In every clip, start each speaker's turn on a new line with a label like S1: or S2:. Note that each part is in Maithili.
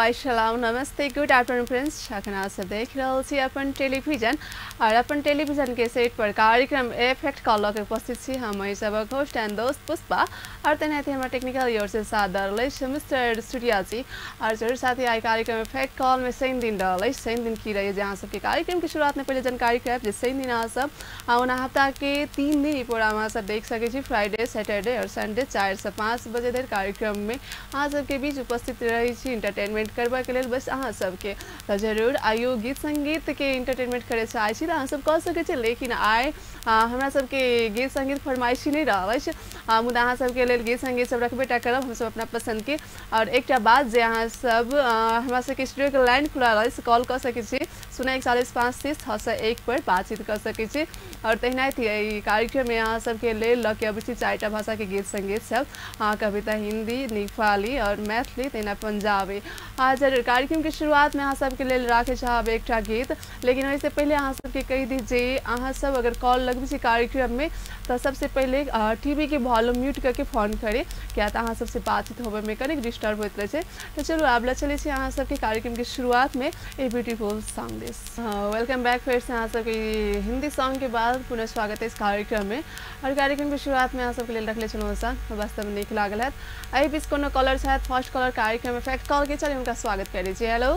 S1: अस्सलाम नमस्ते गुड आफ्टरनून फ्रेंड्स। अखन अहाँ सब देख रहल छी अपन टेलीविजन और अपन टेलीविजन के सेट पर कार्यक्रम इफेक्ट कॉल लऽ के उपस्थित छी हम एहि सबक होस्ट एंड दोस्त पुष्पा और तेनाहिते हमरा टेक्निकल ओर से साथ दऽ रहल अछि मिस्टर सूर्या जी। और जरूर साथी आई कार्यक्रम इफेक्ट कॉल में शनि दिन रहल अछि। शनि दिन की रही जे अहाँ सबके कार्यक्रम के शुरुआत में पहले जानकारी करायब जे शनि दिन अहाँ सब ओना हफ्ता के 3 दिन ई प्रोग्राम अहाँ सब देख सकै छी। फ्राइडे, सैटरडे और संडे 4 से 5 बजे धरि कार्यक्रम में अहाँ सबके बीच उपस्थित रहै छी इंटरटेनमेंट करबाके लेल बस अहाँ सबके। तऽ जरूर आइयो गीत संगीत के इंटरटेनमेंट करे चाहै छी तऽ अहाँ सब कऽ सकै छी, लेकिन आइ हमरा सबके गीत संगीत फरमाइशी नहि रहल अछि, मुदा अहाँ सबके लेल गीत संगीत सब रखबे टा करब हमसब अपना पसंद के। और एकटा बात जे अहाँ सब हमरा सबके स्टूडियो के लाइन खुला रहल अछि, कॉल कऽ सकै छी 0 41 5 30 601 पर बातचीत कऽ सकै छी। और तेनाहिते एहि कार्यक्रम में अहाँ सबके लेल लऽ के अबै छी 4टा भाषा के गीत संगीत सब, कविता, हिंदी, नेपाली और मैथिली, तहिना पंजाबी। जरूर कार्यक्रम के शुरुआत में अहाँ सबके लेल राखे चाहब एकटा गीत, लेकिन ओहिसँ पहिले अहाँ सबके कहि दी जे अहाँ सब अगर कॉल लगबै छी कार्यक्रम में तऽ सबसे पहिले टीवी के वॉल्यूम म्यूट करके फोन करी, किया तऽ अहाँ सबसे बातचीत होबे में कनिक डिस्टर्ब होइत रहै छै। तऽ चलू आब लऽ चलै छी अहाँ सबके कार्यक्रम के शुरुआत में a beautiful song this. Welcome back फेर से अहाँ सबके हिंदी सॉन्ग के बाद पुनः स्वागत है इस कार्यक्रम में। और कार्यक्रम के शुरुआत में अहाँ सबके लेल रखले छलहुँ सॉन्ग, वास्तव में नीक लागल हैत। एहि बीच कोनो कॉलर छथि, फर्स्ट कॉलर कार्यक्रम में फैक्ट कॉल के चलिए हुनका स्वागत करै छी। हेलो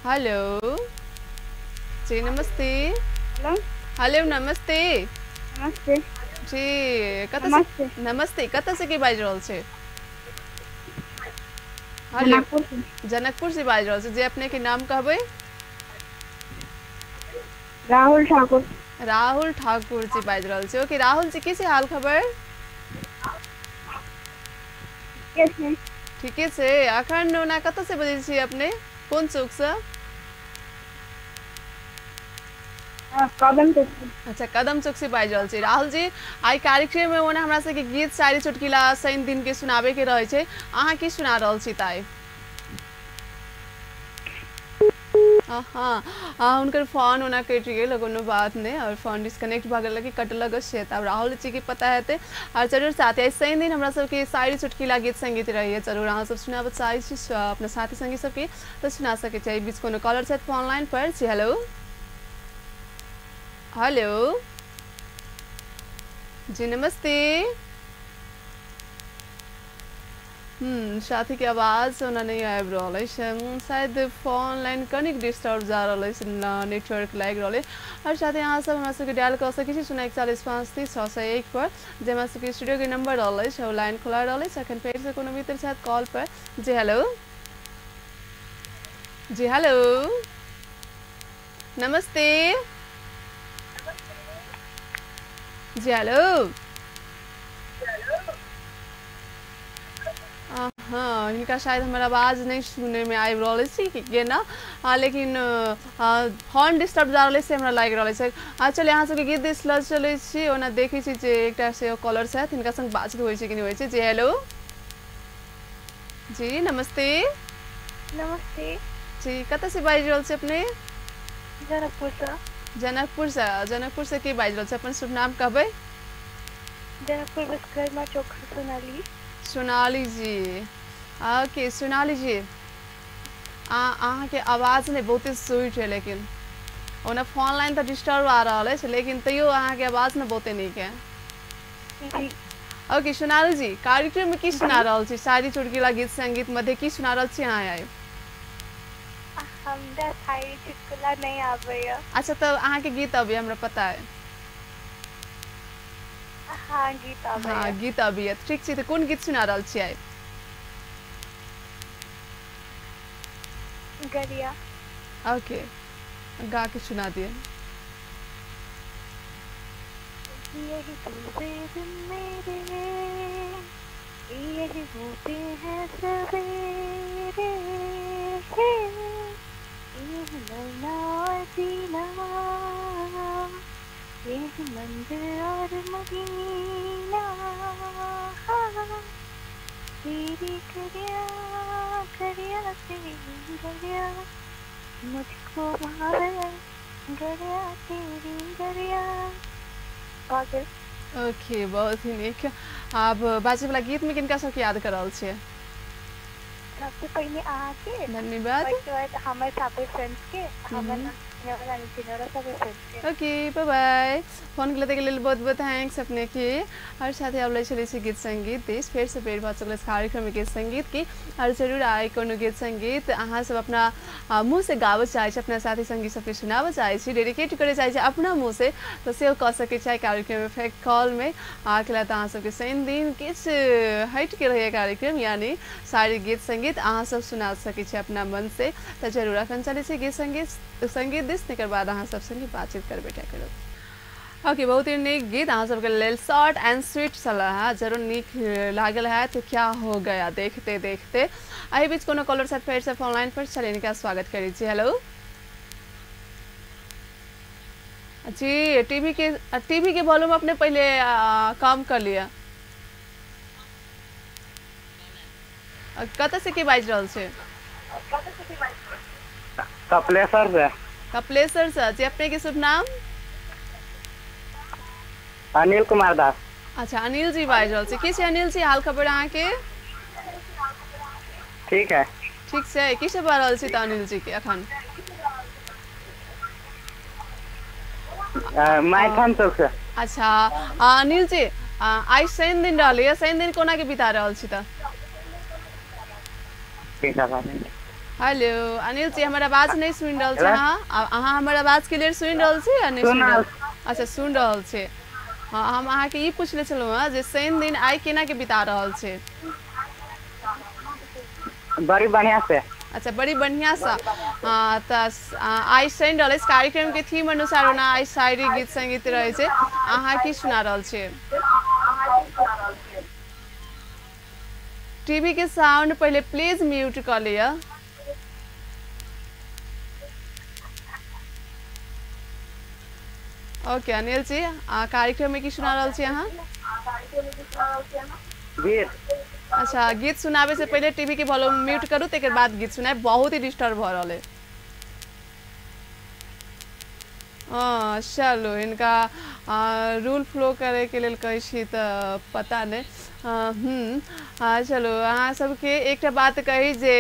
S1: हेलो जी नमस्ते।
S2: हेलो
S1: हेलो नमस्ते।
S2: नमस्ते
S1: जी, कतऽ से? नमस्ते, कतऽ से के बाजि रहल छी? हेलो, जनकपुर से बाजि रहल छी। जे अपने के नाम कहबै?
S2: राहुल ठाकुर।
S1: राहुल ठाकुर जी बाजि रहल छी। ओके राहुल जी, की छै हाल खबर? ठीके छै। अखन ओना कतऽ से बजै छी अपने, कोन चौक से?
S2: कदम चौक से।
S1: अच्छा, कदम चौक से बाजि रहल छी राहुल जी। आइ कार्यक्रम में ओना हमरा सबके गीत शायरी चुटकुला शनि दिन के सुनाबे के रहै छै, अहाँ की सुना रहल छी ताइ? हाँ, हुनकर फोन ओना कटि गेल, कोनो बात नहि, और फोन डिस्कनेक्ट भऽ गेल कि कटलक से तऽ आब राहुल जी के पता हेतै। और जरूर साथी आइ शनि दिन हमरा सबके शायरी चुटकुला गीत संगीत रहैए, जरूर अहाँ सब सुनाबऽ चाहै छी अपना साथी संगी सबके तऽ सुना सकै छी। एहि बीच कोनो कॉलर छथि फोन लाइन पर? जी हेलो हेलो जी नमस्ते। साथी के आवाज ओना नहीं आबि रहल अछि, शायद फोन लाइन कनिक डिस्टर्ब जा रहल अछि, नेटवर्क लागि रहल अछि। और साथी अहाँ सब हमरा सबके डायल कऽ सकै छी 0 41 5 30 601 पर, जे हमरा सबके स्टूडियो के नंबर रहल अछि, ओ लाइन खुला रहल अछि। अखन फेर से कोनो मित्र छथि कॉल पर? जी हेलो जी हेलो नमस्ते। जी हेलो। हाँ, हिनका शायद हमर आवाज नहीं सुने में आबि रहल अछि कि केना, लेकिन फोन डिस्टर्ब जा रहल अछि से हमरा लागि रहल अछि। चलिए अहाँ सबके गीत दिस लऽ चलै छी। ओना देखै छी जे एकटा से कॉलर छथि, हिनका संग बातचीत होइ छै कि नहि होइ छै। जी हेलो जी नमस्ते।
S2: नमस्ते
S1: जी, कतऽ से बाजि रहल छी अपने?
S2: जनकपुर से।
S1: जनकपुर से? जनकपुर से के बाजि रहल छी? अपन शुभ नाम कहबै?
S2: जनकपुर विश्वकर्मा चौक से सोनाली।
S1: सोनाली जी, ओके सोनाली जी, अहाँके आवाज ने बहुते स्वीट है, लेकिन ओना फोन लाइन तऽ डिस्टर्ब आ रहल अछि, लेकिन तैयो अहाँके आवाज ने बहुते नीक है। ओके सोनाली जी, कार्यक्रम में की सुना रहल छी? शायरी चुटकुला गीत संगीत मध्य की सुना रहल छी अहाँ आइ?
S2: हमरा शायरी चुटकुला नहीं आबैया।
S1: अच्छा, तऽ अहाँके गीत अबैया, हमरा पता है।
S2: हाँ गीत आबैया।
S1: हाँ गीत अबैया, ठीक छै। तऽ कोन गीत सुना रहल छी आइ?
S2: गरिया।
S1: ओके, गा के सुना दिए।
S2: यही पूरे दिन मेरे, यही होते हैं सवेरे, यही मरना और जीना, यही मंदिर और मदीना, तेरी करिया करिया तेरी गरिया, मुझको भावे गरिया तेरी गरिया।
S1: ओके, बहुत ही नीक। आब बाजे वाला गीत में किनका सबके याद कर रहल छियै?
S2: सबसे पहिने अहाँके,
S1: धन्यवाद।
S2: ओहिके बाद हमर सभे फ्रेंड्स के, हमर चिन्है चिन्है सभे फ्रेंड्स के।
S1: ओके, बाय बाय। फोन के लेल बहुत बहुत thanks अपने के। और साथ ही अब चलै छी गीत संगीत देश फेर से बेर भऽ चुकल अछि कार्यक्रम में गीत संगीत की। और जरूर आइ कोनो गीत संगीत अहाँ सब अपना मुँह से गाबऽ चाहै छी, अपना साथी संगी सबके सुनाबऽ चाहै छी, डेडिकेट करऽ चाहै छी अपना मुँह से, तऽ सेहो कऽ सकै छी कार्यक्रम में फेर कॉल में। अकेला तऽ अहाँ सबके शनि दिन किछु हटि के रहैया कार्यक्रम, यानी सारी गीत संगीत अहाँ सब सुना सकै छी अपना मन से। तऽ जरूर अखन चलै छी गीत संगीत संगीत दिस, तकर बाद अहाँ सब संगे बातचीत करबे टा करब। ओके, बहुत ही नीक गीत अहाँ सबके लेल शॉर्ट एंड स्वीट छल है, जरूर नीक लागल है। तो क्या हो गया देखते देखते। एहि बीच कोनो कॉलर साथ फेर से फोन लाइन पर चलिए, इनका स्वागत करै छी। हेलो जी, टीवी के वॉल्यूम अपने पहले कम कर लिअ। कतऽ से के बाजि रहल छै?
S3: कपिलेश्वर से।
S1: कपिलेश्वर से जी। अपने के शुभ नाम?
S3: अनिल कुमार दास।
S1: अच्छा, अनिल जी बाजि रहल छी। की छै अनिल जी हाल खबर अहाँके?
S3: ठीक है।
S1: ठीक छै। की सब भऽ रहल छै तऽ अनिल जी के अखन?
S3: माइथन चौक से।
S1: अच्छा अनिल जी, आइ शनि दिन रहलै, शनि दिन कोना के बिता रहल छी तऽ?
S3: ठीक है।
S1: हेलो अनिल जी, हमर आवाज नहि सुनि रहल छी अहाँ? अहाँ हमर आवाज क्लियर सुनि रहल छी या नहि सुनि रहल? अच्छा, सुनि रहल छी। हाँ, हम अहाँके ई पूछले छलहुँ हेँ जे शनि दिन आइ केना के बिता रहल छी?
S3: बड़ी बढ़िया से।
S1: अच्छा, बड़ी बढ़िया सा। तऽ आइ शनि रहल अछि, कार्यक्रम के थीम अनुसार ओना आइ शायरी गीत संगीत रहै छै, अहाँ की सुना रहल छियै? टीवी के साउंड पहिले प्लीज म्यूट कऽ लिअ। ओके अनिल जी, कार्यक्रम में की सुना रहल छी अहाँ?
S3: गीत।
S1: अच्छा, गीत सुनाबे से पहिले टीवी के वॉल्यूम म्यूट करू, तकर बाद गीत सुनाए, बहुत ही डिस्टर्ब भऽ रहल है। हाँ चलू, हिनका रूल फ्लो करे के लेल कहै छी तऽ पता नहि। हाँ चलू, अहाँ सबके एकटा बात कही जे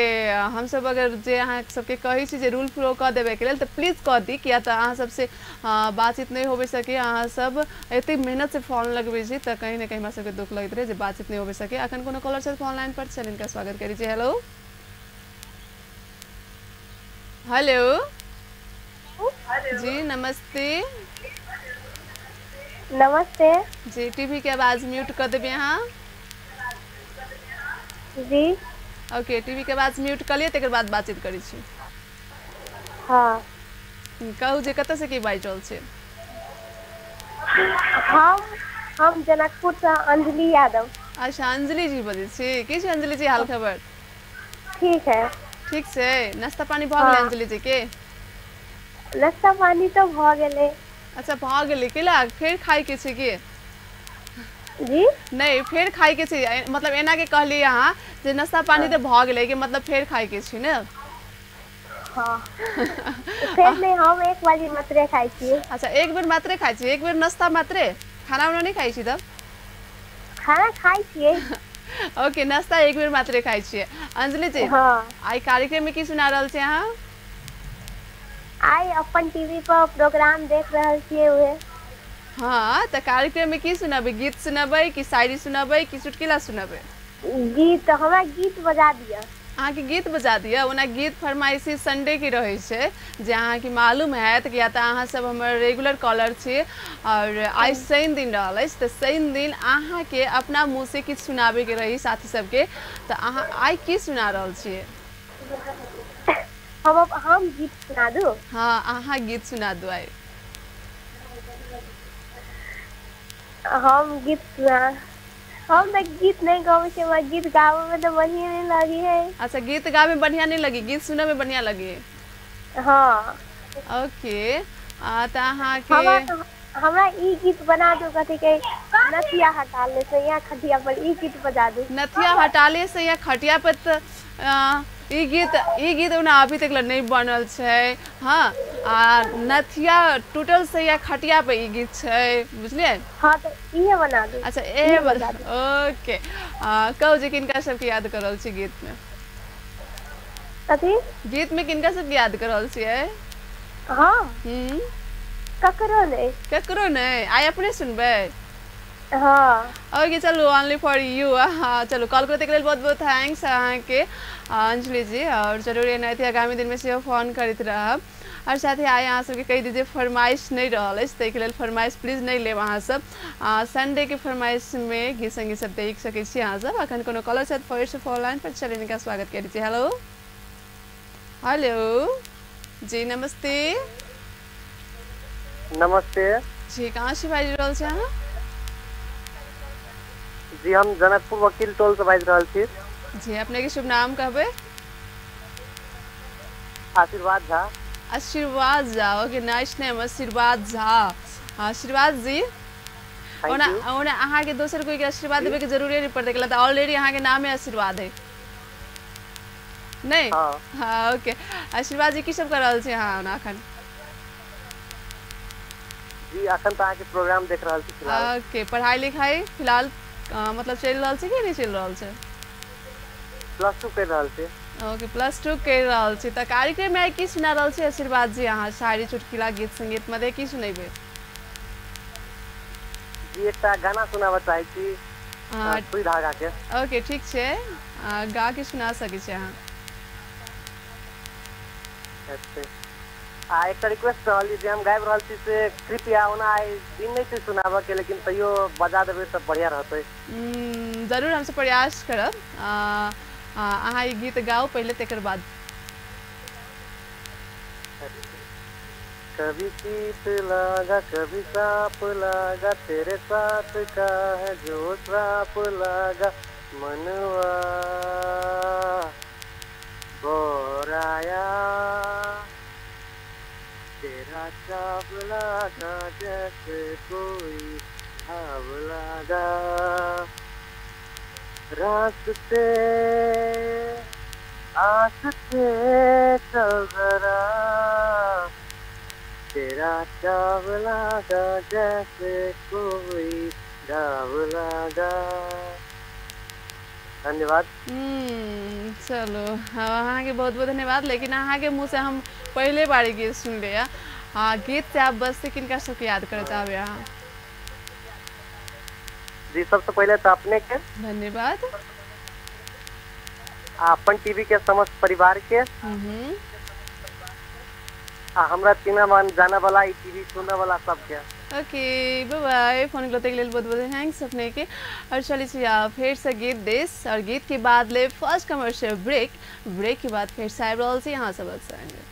S1: हमसब अगर जे अहाँ सबके कहै छी जे रूल फ्लो कऽ देबे के लेल तऽ प्लीज कऽ दी, किया तऽ अहाँ सबसे बातचीत नहि होबे सके। अहाँ सब एतेक मेहनत से फोन लगबै छी तऽ कहीं ने कहीं हमरा सबके दुख लगैत रहै जे बातचीत नहि होबे सके। अखन कोनो कॉलर छथि फोन लाइन पर, चलि हिनका स्वागत करै छी। हेलो हेलो जी, नमस्ते।
S4: नमस्ते
S1: जी। टीवी के आवाज म्यूट कर देबै अहाँ।
S4: जी।
S1: ओके, टीवी के आवाज म्यूट कर लिअ, तकर बाद बातचीत करै छी।
S4: हाँ।
S1: कहू जे कतऽ से की बाजि रहल छी?
S4: हम जनकपुर से अंजलि यादव।
S1: अच्छा, अंजलि जी बजै छी। की छै अंजलि जी हाल खबर?
S4: ठीक है।
S1: ठीक छै। नाश्ता पानी भऽ गेलै अंजलि जी के?
S4: नाश्ता पानी तऽ भऽ गेलै।
S1: अच्छा, भऽ गेलै। केला फेर खायके छै की?
S4: जी।
S1: नहि, फेर खायके छै, मतलब एना के कहलियै अहाँ जे नाश्ता पानी तऽ भऽ गेलै, कि मतलब फेर खायके छै ने?
S4: हाँ, फेर नहि, हम 1 बजे मात्रे खाइ छियै।
S1: अच्छा, एक बेर मात्रे खाइ छियै, एक बेर नाश्ता मात्रे, खाना उना नहि खाइ छी तब?
S4: खाना खाइ छियै।
S1: ओके, नाश्ता एक बेर मात्रे खाइ छियै। अंजलि जी,
S4: हाँ।
S1: आइ कार्यक्रम में की सुना रहल छी अहाँ?
S4: आइ अपन टीवी पर प्रोग्राम देख रहल छियै उहे।
S1: हाँ, तऽ कार्यक्रम में की सुनबै? गीत सुनबै कि शायरी सुनबै कि चुटकुला सुनबै?
S4: गीत, हमरा गीत बजा दिअ।
S1: अहाँके गीत बजा दिअ। ओना गीत फरमाइशी संडे के रहै छै, जे अहाँके मालूम हैत, किया तऽ अहाँ सब हमर रेगुलर कॉलर छी। और आइ शनि दिन रहल अछि तऽ शनि दिन अहाँके अपना मुँह से किछु सुनाबैके रही साथी सबके, तऽ अहाँ आइ की सुना रहल छियै?
S4: हम गीत सुना दू?
S1: हाँ, अहाँ गीत सुना दू आइ।
S4: हम गीत सुना, हम तऽ गीत नहि गाबै छियै, हमरा गीत गाबै में तऽ बढ़िया नहीं लगी है।
S1: अच्छा, गीत गाबै में बढ़िया नहीं लगी, गीत सुनय में बढ़िया लगी?
S4: हाँ।
S1: ओके, तऽ अहाँके
S4: हमरा हमरा ई गीत बना दू, कथी के नथिया हटा ले से यहाँ खटिया पर, ई गीत बजा दू।
S1: नथिया हटाले से या खटिया पर तऽ ई गीत ओना अभी तक नहि बनल छै। हाँ, आ नथिया टूटल से या खटिया पर ई गीत छै, बुझलियै?
S4: हाँ, तऽ इहे बना दू।
S1: अच्छा,
S4: इहे
S1: ए
S4: बजा दू।
S1: ओके, कहू जे किनका सबके याद कर रहल छी गीत में?
S4: कथी
S1: गीत में किनका सब याद कर रहल छियै?
S4: हाँ। ककरो नहीं।
S1: ककरो नहीं, आइ अपने सुनबै?
S4: हाँ।
S1: ओके चलू, ओनली फॉर you. हाँ चलू, कॉल करैके लेल बहुत बहुत thanks अहाँके अंजलि जी, और जरूर एनाहिते आगामी दिनमे सेहो फोन करैत रहब। और साथ ही आइ अहाँ सबके कहि दी जे फरमाइश नहीं रहल अछि, ताहिके लेल फरमाइश प्लीज नहीं लेब अहाँ सब। संडे के फरमाइश में गीत संगीत सब देख सकै छी अहाँ सब। अखन कोनो कॉलर छथि फर्स्ट फोन लाइन पर, चलि हिनका स्वागत करै छी। हेलो हेलो जी, नमस्ते।
S3: नमस्ते
S1: जी, कहाँ से बाजि रहल छी अहाँ?
S3: जी हम जनकपुर वकील टोल से बाजि रहल छी।
S1: जी अपने के शुभ नाम कहबै?
S3: आशीर्वाद झा।
S1: आशीर्वाद झा, ओके नाइस नेम, आशीर्वाद झा। आशीर्वाद जी, ओना ओना अहाँ के दोसर कोई के आशीर्वाद देवे के जरूरी नहीं पड़तै, तऽ ऑलरेडी अहाँ के नामे आशीर्वाद है नहीं? हाँ ओके। आशीर्वाद जी की सब कर रहल छी अहाँ ओना अखन?
S3: जी अखन तऽ अहाँ के प्रोग्राम देख रहल छी फिलहाल।
S1: ओके, पढ़ाई लिखाई फिलहाल मतलब चलि रहल छै कि नहीं चलि रहल छै?
S3: प्लस टू कर रहल छी।
S1: ओके, प्लस टू कर रहल छी। तऽ कार्यक्रम में की सुना रहल छी आशीर्वाद जी अहाँ? शायरी चुटकुला गीत संगीत मध्ये की सुनेबै?
S3: जी एकटा गाना सुनाबऽ चाहै छी, सुई धागा के।
S1: ओके ठीक छै, गा के सुना सकै छी अहाँ।
S3: अच्छा, आ एकटा रिक्वेस्ट रहल जे हम गाबि रहल छी से कृपया, ओना आइ दिन नहि छै सुनाबऽ के, लेकिन तैयो बजा देबै तऽ बढ़िया रहतै।
S1: जरूर हमसब प्रयास करब। अहाँ ई गीत गाओ पहले, तेकर बाद।
S3: कभी कीट लागा कभी सांप लागा, तेरे साथ का है जो श्राप लागा, मनवा बोराया तेरा चाप लागा जैसे कोई घाव लागा, रास्ते आस्ते चल जरा, तेरा चाव लागा जैसे कोई घाव लागा। धन्यवाद।
S1: चलो अहाँ के बहुत बहुत धन्यवाद। लेकिन अहाँ के मुँह से हम पहले बार गीत सुनले। हाँ गीत से आप बस से किनका सबके याद करे चाहबे अहाँ?
S3: जी सबसे पहले तो अपने के
S1: धन्यवाद,
S3: अपन टीवी के समस्त परिवार के, आ हमरा चिन्ह मान जाने वाला ई टीवी सुनने वाला सबके।
S1: ओके बाय बाय। फोन करते के लेल बहुत बहुत thanks अपने के। और चलिए फिर से गीत देश और गीत के बाद ले फर्स्ट कमर्शियल ब्रेक, ब्रेक के बाद फिर से आबि रहल छी अहाँ सबक संगे।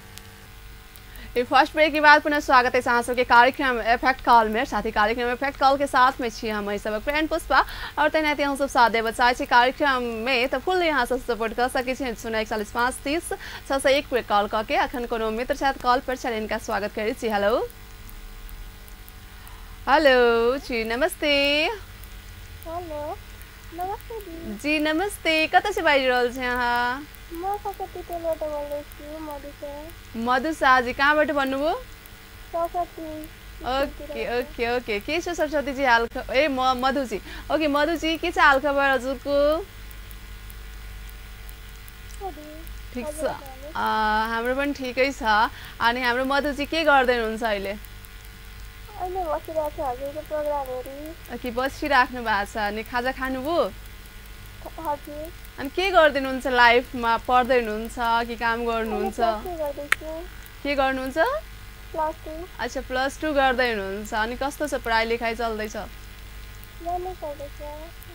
S1: फर्स्ट ब्रेक के बाद पुनः स्वागत है अहाँ सबके कार्यक्रम इफेक्ट कॉल में। साथ ही कार्यक्रम इफेक्ट कॉल के साथ में छी हम सबक फ्रेंड पुष्पा, और तेनाहिते हम सब साथ देबऽ चाहै छी कार्यक्रम में। तऽ फुल यहाँ सब सपोर्ट कर सकै छी 0 41 5 30 601 पर कॉल कऽ के। अखन कोनो मित्र छथि कॉल पर, चलि हिनका स्वागत करै छी। हेलो हेलो जी नमस्ते।
S4: हेलो नमस्ते दी।
S1: जी नमस्ते, कतऽ से बाजि रहल छी अहाँ?
S4: म सरस्वती टोलबाट बोल्दैछु, मधु।
S1: मधु शाह जी कहाँबाट भन्नुभयो?
S4: सरस्वती।
S1: ओके ओके ओके, के छ सरस्वती जी हाल? ए मधु जी, ओके मधु जी के छ हाल खबर हजुरको? ठिक छ, हाम्रो पनि ठिकै छ। अनि हाम्रो मधु जी के गर्दै हुनुहुन्छ अहिले?
S4: अहिले बसिरहेको छु हजुरको प्रोग्राम हेरी।
S1: ओके बसिराख्नु भएको छ। अनि खाजा खानुभयो?
S4: हजुर।
S1: अनि के गर्दै हुनुहुन्छ लाइफमा? पढ्दै हुनुहुन्छ कि काम गर्नुहुन्छ? के गर्नुहुन्छ?
S4: Plus two.
S1: अच्छा प्लस टू गर्दै हुनुहुन्छ। अनि कस्तो छ पढाइ लेखाइ चल्दैछ?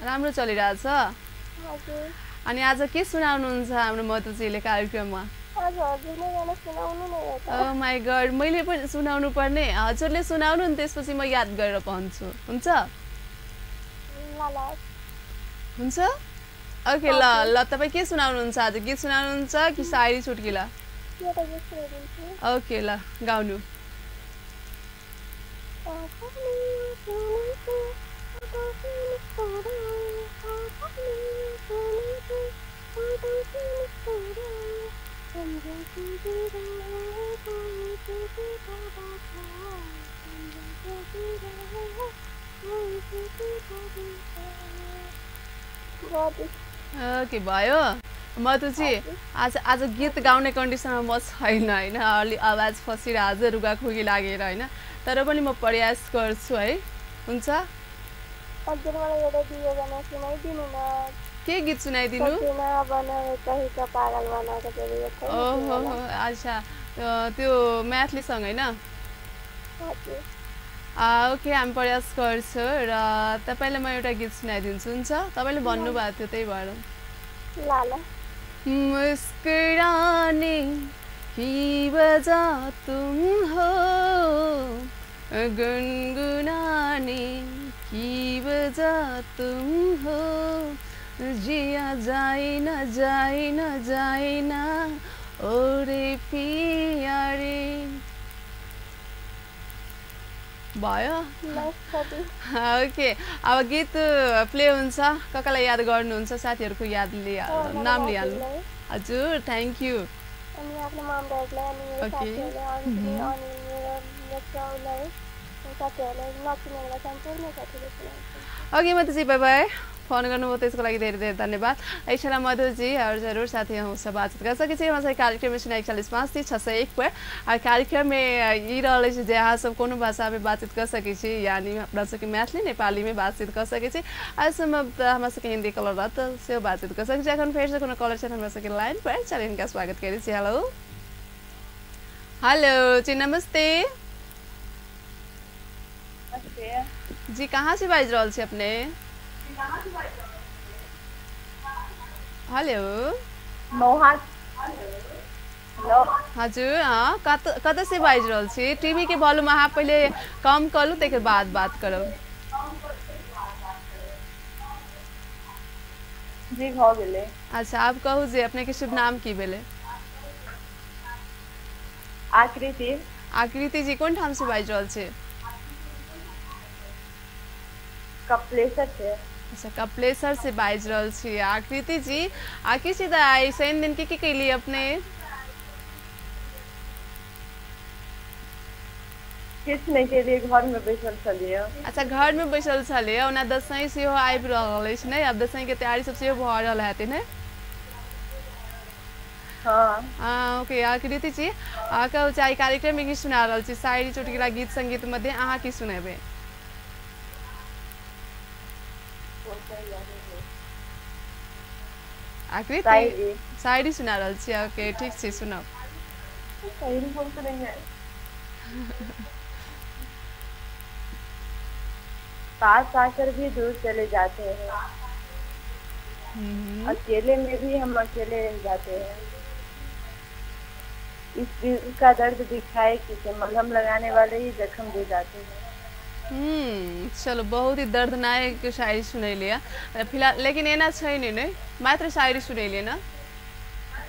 S1: राम्रो चलिरहेछ।
S4: हजुर।
S1: अनि आज के सुनाउनुहुन्छ हाम्रो मधुजीले कार्यक्रममा? ओ my God, मैले पनि सुनाउनु पर्ने? हजुरले सुनाउनु नि, त्यसपछि म याद गरेर भन्छु, हुन्छ? हुन्छ ओके ल ल, तपाईँ के सुनाउनुहुन्छ आज? गीत सुनाउनुहुन्छ कि सायरी चुटकिला? ओके ल गाउनु। ओके भयो। मधु जी आज आज गीत गाउने कन्डिसनमा म छैन हैन, अलि आवाज फसिरहेको छ, रुगाखोकी लागेर हैन, तर पनि म प्रयास गर्छु है। हुन्छ
S4: हजुर, मलाई एउटा दियो गाना सुनाइदिनु न।
S1: के गीत सुनाइदिनु? ओहो अच्छा, त्यो मैथिली सङ्ग हैन? ओके, हामी प्रयास गर्छु र तपाईलाई म एउटा गीत सुनाइदिन्छु, हुन्छ? तपाईले भन्नुभएको थियो त्यही भएर।
S4: ल ल।
S1: मुस्कुराने की वजह तुम हो, गुनगुनाने की वजह तुम हो, जिया जाए न जाए न जाए न ओरे पिया रे। भयो? ओके, अब गीत प्ले हुन्छ, कसलाई याद गर्नुहुन्छ? साथीहरुको याद लिहाल्नु, नाम लिहाल्नु। हजुर, thank you.
S4: अनि आफ्नो मम ड्याडलाई अनि मेरो साथीहरुलाई अनि मेरो मित्रहरूलाई साथीहरुलाई नचिनेलाई सम्पूर्ण साथीहरुलाई।
S1: ओके मधुजी, बाई बाई। फोन गर्नुभयो त्यसको लागि धेरै धेरै धन्यवाद। ऐशला मधुजी और जरूर साथी हम सब बातचीत कर सकै छी। हमरा कार्यक्रम में 041 5 3 601 पर और कार्यक्रम में ई रहल अछि जे अहाँ सब कोनो भाषा में बातचीत कर सकै छी, यानी अपना सबके मैथिली नेपाली में बातचीत कर सकै छी। आ सम्भवतः हमरा सबके हिंदी कॉलर रहत सेहो बातचीत कर सकै छी। एखन फेर से कोनो कॉलर छथि हमरा सबके लाइन पर, चल हिनका स्वागत करै छी। हेलो हेलो जी, नमस्ते।
S2: नमस्ते
S1: जी, कहाँ से बाजि रहल छी अपने? हेलो
S2: मोहा। हेलो
S1: हजुर, कतऽ से बाजि रहल छी? टीवी के वॉल्यूम अहाँ पहिले कम करू तकर बाद बात करब।
S2: जी भऽ गेलै।
S1: अच्छा, आब कहू जे अपने के शुभ नाम की भेलै?
S2: आकृति।
S1: आकृति जी, कोन ठाम से बाजि रहल छी?
S2: कपिलेश्वर से।
S1: अच्छा, कपिलेश्वर से बाजि रहल छी आकृति जी। आकृति तऽ आइ शनि दिन की कैली अपने?
S2: किछु नहि केलियै, घर में बैसल छलियै।
S1: अच्छा, घर में बैसल छलियै। ओना दसैँ सेहो आबि रहल अछि ने, आब दसैँ के तैयारी सब सेहो भऽ रहल हेतै ने?
S2: हाँ।
S1: ओके आकृति जी, कहू चाहे कार्यक्रम में की सुना रहल छी? शायरी चुटकुला गीत संगीत मध्य अहाँ की सुनेबै? आकृति शायरी सुना रहल छी। ओके ठीक छै, सुनाउ।
S2: पास आकर भी दूर चले जाते हैं, अकेले में भी हम अकेले रह जाते हैं, इस दिल का दर्द दिखाए किसे, मलहम लगाने वाले ही जख्म दे जाते हैं।
S1: चलो, बहुत ही दर्दनाक शायरी सुनैलियै फिलहाल, लेकिन एना छै नहि ने, मात्र शायरी सुनैलियै ना?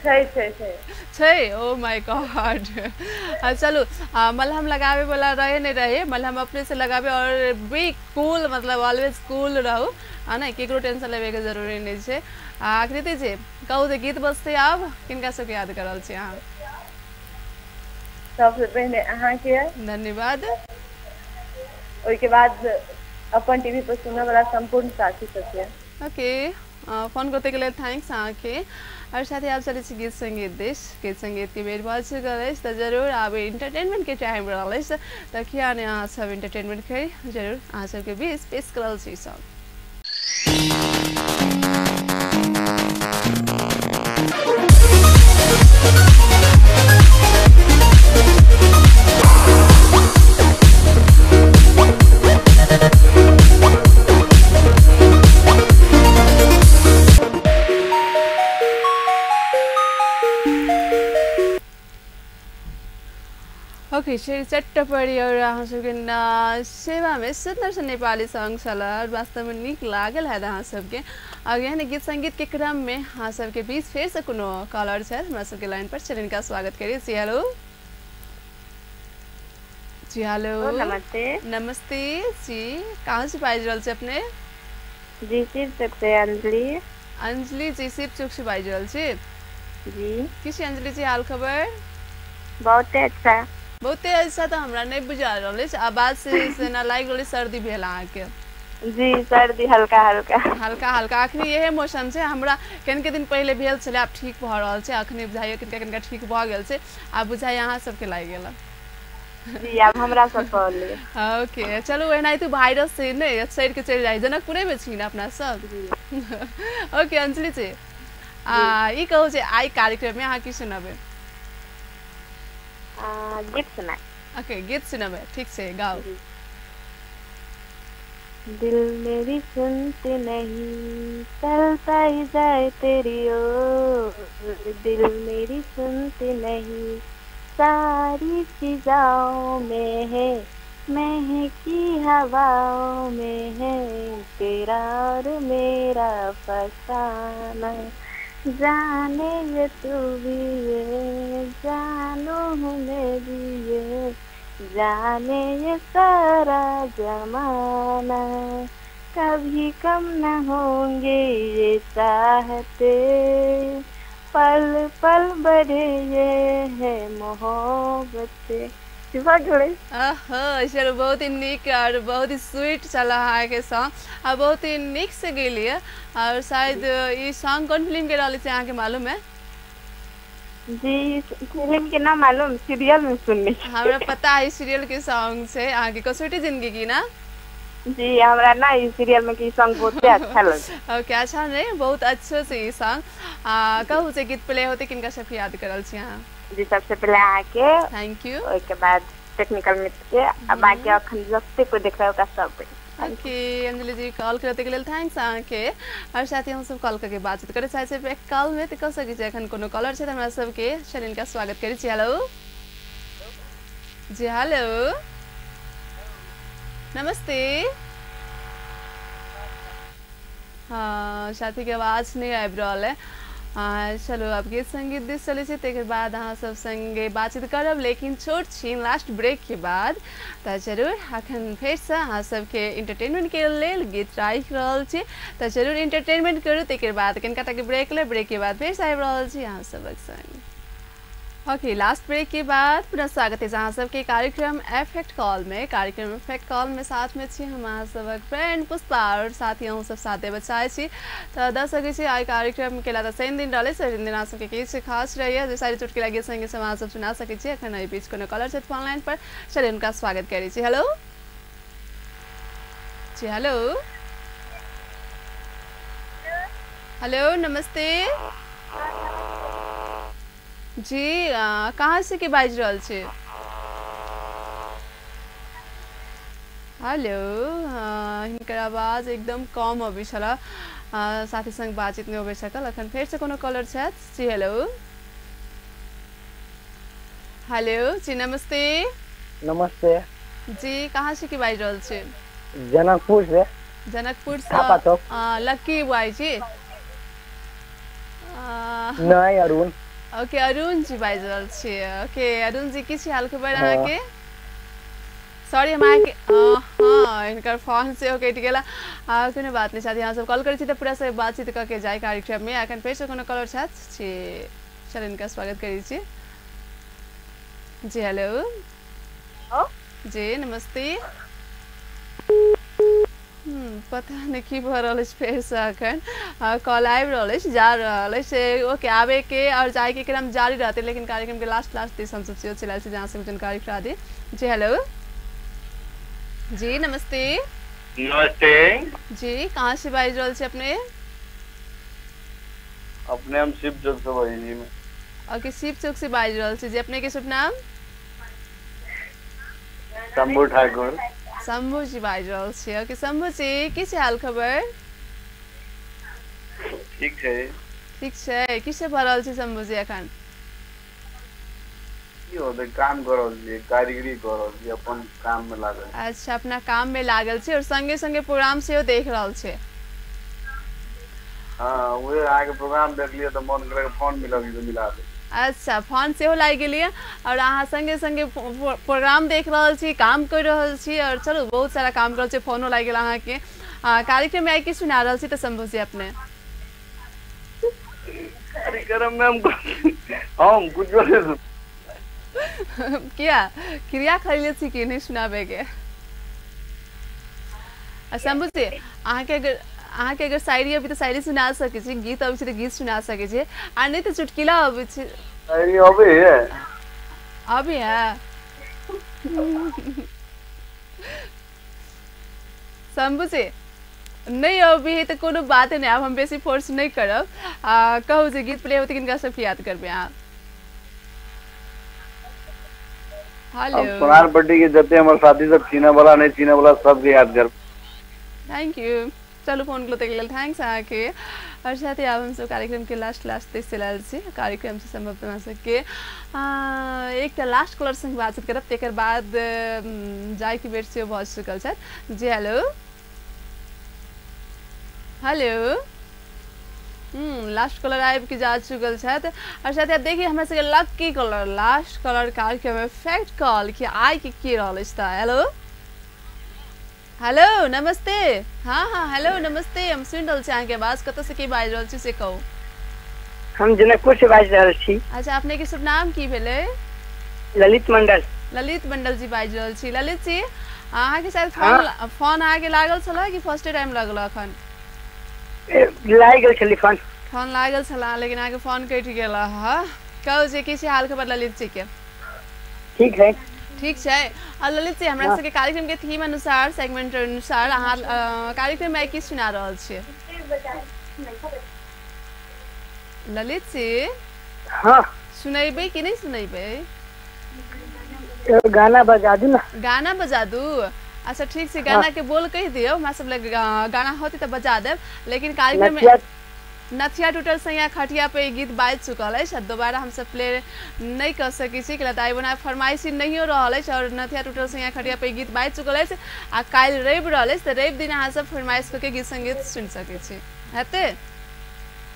S2: छै छै छै
S1: छै। ओ my God. चलू, मलहम लगावे वाला रहे नहीं रहे, मलहम अपने से लगावे और बी कूल, मतलब ऑलवेज कूल रहू, है ना? केकरो टेंशन लेवे के जरूरी नहीं छै। आकृति जी, कहू जे गीत बजतै आब, किनका सबके याद कर रहल छी अहाँ?
S2: सबसे पहिने अहाँके
S1: धन्यवाद,
S2: ओहिके बाद अपन टीवी पर सुनय वाला संपूर्ण साथी सबके।
S1: ओके, फोन करते के लिए thanks अहाँके। और साथ ही आप चलै छी गीत संगीत देश, गीत संगीत के बेर भऽ चुकल अछि तऽ जरूर आब एंटरटेनमेंट के टाइम रहल अछि, तऽ किया नहि अहाँ सब एंटरटेनमेंट करी, जरूर अहाँ सबके बीच पेश करल छी सब। ओके, चट्ट पड़ी और अहाँ सबके सेवा में सुन्दर सन नेपाली सॉन्ग छल और वास्तव में नीक लागल हैत अहाँ सबके। और एहन गीत संगीत के क्रम में अहाँ सबके बीच फेर से कोनो कॉलर छथि हमरा सबके लाइन पर, चलि हिनका स्वागत करी छी। हेलो जी, हेलो
S2: नमस्ते।
S1: नमस्ते जी, कहाँ से बाजि रहल छी अपने?
S2: जी शिवचौक से अंजलि।
S1: अंजलि जी शिवचौक से बाजि रहल छी
S2: जी।
S1: की छै अंजलि जी हाल खबर?
S2: बहुते अच्छा।
S1: बहुते अच्छा तऽ हमरा नहि बुझा रहल अछि, आवाज से ना लागि रहल अछि सर्दी भेल अहाँके।
S2: जी सर्दी हल्का हल्का
S1: हल्का हल्का। अखनी इहे मौसम छै, हमरा कनिके दिन पहिले भेल छलै, आब ठीक भऽ रहल छै। अखनी बुझाइए कनिका कनिका ठीक भऽ गेल छै, आब बुझाइए अहाँ सबके लागि गेल।
S2: जी आब हमरा सब कहलियै।
S1: ओके चलू, एनाहिते वायरस से ने सड़ि के चलि जाइ। जनकपुरे में छी ने अपना सब? ओके अंजलि जी, ई कहू जे आइ कार्यक्रम में अहाँ की सुनबै?
S2: गीत सुनाए।
S1: ओके गीत सुनबै, ठीक छै, गाउ।
S2: दिल मेरी सुनते नहीं चलता ही जाए तेरी ओर, दिल मेरी सुनते नहीं सारी फिजाओं में है महकी हवाओं में है तेरा और मेरा फसाना, जाने ये तू भी ये जानू हूँ मैं भी ये जाने ये सारा जमाना, कभी कम न होंगे ये चाहते पल पल बढ़े ये है मोहब्बतें।
S1: चलो बहुत ही नीक और बहुत ही स्वीट छल अहाँके सॉन्ग, आ बहुत ही नीक से गेलियै। और शायद ई सॉन्ग कोन फिल्म के रहल छै अहाँके मालूम है?
S2: जी फिल्म के ना मालूम, सीरियल में सुनने।
S1: हमरा पता है सीरियल के सॉन्ग से, अहाँके कसौटी जिंदगी की ना?
S2: जी हमरा ना इस सीरियल में की सॉन्ग बहुत अच्छा लगे।
S1: ओके अच्छा, नहीं बहुत अच्छो से ई सॉन्ग। कहू जे गीत प्ले होते किनका सबके याद करल छी अहाँ?
S2: जी सबसे पहले अहाँके
S1: thank you,
S2: ओहिके बाद टेक्निकल मित्र के, आ बाकी अखन जते कोई देख रहा सब।
S1: ओके अंजलि जी कॉल करते के लेल thanks अहाँके। और साथी हम सब कॉल करके बातचीत करे चाहै छी कॉल में, तऽ कह सकै छी एखन कोनो कॉलर छै हमरा सबके, चल इनका स्वागत करै छी। हेलो जी, हेलो नमस्ते। हाँ साथी के आवाज नहीं आबि रहल है। चलो अब गीत संगीत दिस चलै छी, तकर बाद अहाँ सब संगे बातचीत करब, लेकिन छोट छीन लास्ट ब्रेक के बाद। तऽ जरूर अखन फेरसँ अहाँ सबके इंटरटेनमेंट के लेल गीत राखि रहल छी, तऽ जरूर इंटरटेनमेंट करू, तकर बाद कनिका टाके ब्रेक ले, ब्रेक के बाद फेरसँ आबि रहल छी अहाँ सबक संग। ओके लास्ट ब्रेक के बाद पुनः स्वागत है अहाँ सबके कार्यक्रम एफेक्ट कॉल में। कार्यक्रम एफेक्ट कॉल में साथ में छी हम अहाँ सबक फ्रेंड पुष्पा, और साथ ही अहूँ सब साथ देबऽ चाहै छी। तऽ दऽ सकै छी आइ कार्यक्रम केला तऽ शनि दिन रहलै, शनि दिन अहाँ सबके किछु खास रहैए जे सारी चुटकिला गीत संगीत सब अहाँ सब सुना सकै छी। एखन एहि बीच कोनो कॉलर छथि फोन लाइन पर, चलिए हुनका स्वागत करै छी। हेलो जी, हेलो हेलो नमस्ते जी, कहाँ से के बाजि रहल छी? हेलो, हिनकर आवाज एकदम कम अबै छल, साथी संग बातचीत नहि होबे सकल। अखन फेर से कोनो कॉलर छथि जी। हेलो हेलो जी नमस्ते।
S3: नमस्ते
S1: जी, कहाँ से के बाजि रहल छी?
S3: जनकपुर से।
S1: जनकपुर से लक्की बुआई जी?
S3: नहीं अरुण।
S1: ओके अरुण जी बाजि रहल छी। ओके अरुण जी, की छी हाल खबर अहाँके? सॉरी हम अहाँके हाँ हिनकर फोन सेहो कटि गेल। कोनो बात नहि साथी, अहाँ सब कॉल करै छी तऽ पूरा से बातचीत कऽ के जाय कार्यक्रम में। एखन फेरसँ कोनो कॉलर छथि छी, चल हिनका स्वागत करै छी। जी हेलो जी नमस्ते। पता नहीं की भऽ रहल अछि, फेरसँ अखन कॉल आबि रहल अछि, जा रहल अछि। ओके आबे के और जाय के क्रम जारी रहतै, लेकिन कार्यक्रम के लास्ट लास्ट दिस हमसब सेहो चलि आयल छी जहाँ से जानकारी करा दी। जी हेलो जी नमस्ते।
S5: नमस्ते
S1: जी, कहाँ से बाजि रहल छी अपने?
S5: अपने हम शिव चौक से बाजि छी।
S1: ओके शिव चौक से बाजि रहल छी जी। अपने के शुभ नाम?
S5: शंभू ठाकुर।
S1: शंभू जी बाजि रहल छी। ओके शंभू जी, की छै हाल खबर?
S5: ठीक छै।
S1: ठीक छै। की सब भऽ रहल छै शंभू जी एखन?
S5: की होतै, काम कऽ रहल छी, कारीगरी कऽ रहल छी, अपन काम में लागल।
S1: अच्छा अपना काम में लागल छी और संगे संगे प्रोग्राम सेहो देख रहल छी।
S5: हाँ उहे अहाँके प्रोग्राम देखलियै तऽ मन केलक फोन मिलबी तऽ मिला दे।
S1: अच्छा फोन सेहो लागि गेलियै और अहाँ संगे संगे प्रोग्राम देख रहल छी, काम कर रहल छी, और चलू बहुत सारा काम कर रहल छी, फोनो लागि गेल अहाँके। कार्यक्रम में आइ की सुना रहल छी तऽ शंभू जी अपने?
S5: कार्यक्रम में हम कुछो नहीं।
S1: किया क्रिया खरीदले छी कि नहीं सुनाबे के? आ शंभू जी अहाँके अगर शायरी अबै तऽ शायरी सुना सकै छी, गीत अबै छै तऽ गीत सुना सकै छी, आ नहि तऽ चुटकिला अबै छै।
S5: शायरी अबै है?
S1: अबै है। शंभू जी नहि अबै है तऽ कोनो बात नहि, आब हम बेसी फोर्स नहि करब। आ कहू जे गीत प्ले होतै किनका सबके याद करबै अहाँ? हेलो।
S5: हम सोनार पट्टी के जते हमर साथी सब चिन्है वाला नहि चिन्है वाला सबके याद करब।
S1: Thank you. चलू फोन कऽ लेल thanks अहाँके। और साथ ही आब हमसब कार्यक्रम के लास्ट लास्ट दिस चलि आयल छी। कार्यक्रम से संभव हमरा सबके एकटा लास्ट कॉलर संग बातचीत करब, तकर बाद जायके बेर सेहो भऽ चुकल छथि। जी हेलो। हेलो। लास्ट कॉलर आबि के जा चुकल छथि। और साथ ही आब देखिए हमरा सबके लक्की कॉलर लास्ट कॉलर कार्यक्रम में फैक्ट कॉल कि आइ के के रहल अछि। तऽ हेलो हेलो नमस्ते। हाँ हाँ हेलो नमस्ते, हम सुनि रहल छी अहाँके आवाज, कतऽ से के बाजि रहल छी से कहू।
S6: हम जनकपुर से बाजि रहल छी।
S1: अच्छा, अपने के शुभ नाम की भेलै?
S6: ललित मंडल।
S1: ललित मंडल जी बाजि रहल छी। ललित जी अहाँके शायद फोन फोन अहाँके लागल छल कि फर्स्टे टाइम लागल? अखन
S6: लागि गेल छलै फोन।
S1: फोन लागल छल लेकिन अहाँके फोन कटि गेल। हँ कहू जे की छै हाल खबर ललित जी के?
S6: ठीक है।
S1: ठीक छै। आ ललित जी हमरा सबके कार्यक्रम के थीम अनुसार सेगमेंट अनुसार अहाँ कार्यक्रम में की सुना रहल छियै? ललित जी
S6: हाँ
S1: सुनेबै कि नहि सुनेबै?
S6: गाना बजा दू ना।
S1: गाना बजा दू? अच्छा ठीक छै, गाना के बोल कहि दियौ, हमरा सब लग गाना होतै तऽ बजा देब, लेकिन कार्यक्रम में नथिया टूटल सैया खटिया पे गीत बाजि चुकल अछि, दोबारा हमसब प्ले नहि कऽ सकै छी, किया तऽ आइ ओना फरमाइशी नहियो रहल अछि और नथिया टूटल सैया खटिया पे गीत बाजि चुकल अछि आ काल्हि रवि रहल अछि, तऽ रवि दिन अहाँ सब फरमाइश कऽ के गीत संगीत सुनि सकै छी। हेतै?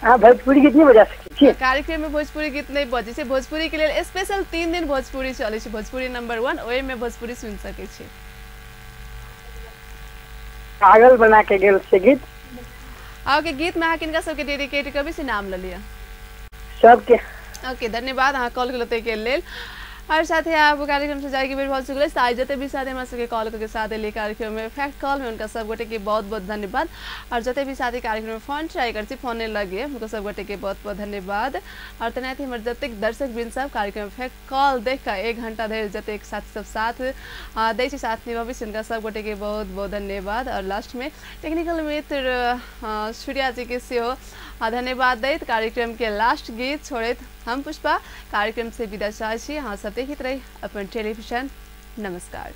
S6: अहाँ भोजपुरी गीत नहि बजा सकै छी?
S1: कार्यक्रम में भोजपुरी गीत नहि बजै छै, भोजपुरी के लेल स्पेशल 3 दिन भोजपुरी चलै छै, भोजपुरी नंबर 1, ओहिमे भोजपुरी सुनि सकै छी।
S6: पागल बना के गेल से गीत।
S1: ओके, गीत में अहाँ किनका सबके डेडिकेट करबै से नाम लऽ लिअ।
S6: सबके।
S1: ओके धन्यवाद अहाँ कॉल केलहुँ ताहिके लेल। और साथ ही आब कार्यक्रम से जायके बेर भऽ चुकल अछि। आइ जते भी साथी हमरा सबके कॉल करके साथ एलियै कार्यक्रम में फैक्ट कॉल में, हुनका सब गोटे के बहुत बहुत धन्यवाद। और जते भी साथी कार्यक्रम में फोन ट्राई करै छी फोन नहि लगे, हुनका सब गोटे के बहुत बहुत धन्यवाद। और तेनाहिते हमर जतेक दर्शक वृंद सब कार्यक्रम फैक्ट कॉल देख कऽ 1 घंटा धरि जतेक साथी सब साथ दै छी, साथ निभाबै छी, हुनका सब गोटे के बहुत बहुत धन्यवाद। और लास्ट में टेक्निकल मित्र सूर्या जी के सेहो धन्यवाद दैत कार्यक्रम के लास्ट गीत छोड़ैत हम पुष्पा कार्यक्रम से विदा चाहै छी। अहाँ सब देखैत रही अपन टेलीविजन। नमस्कार।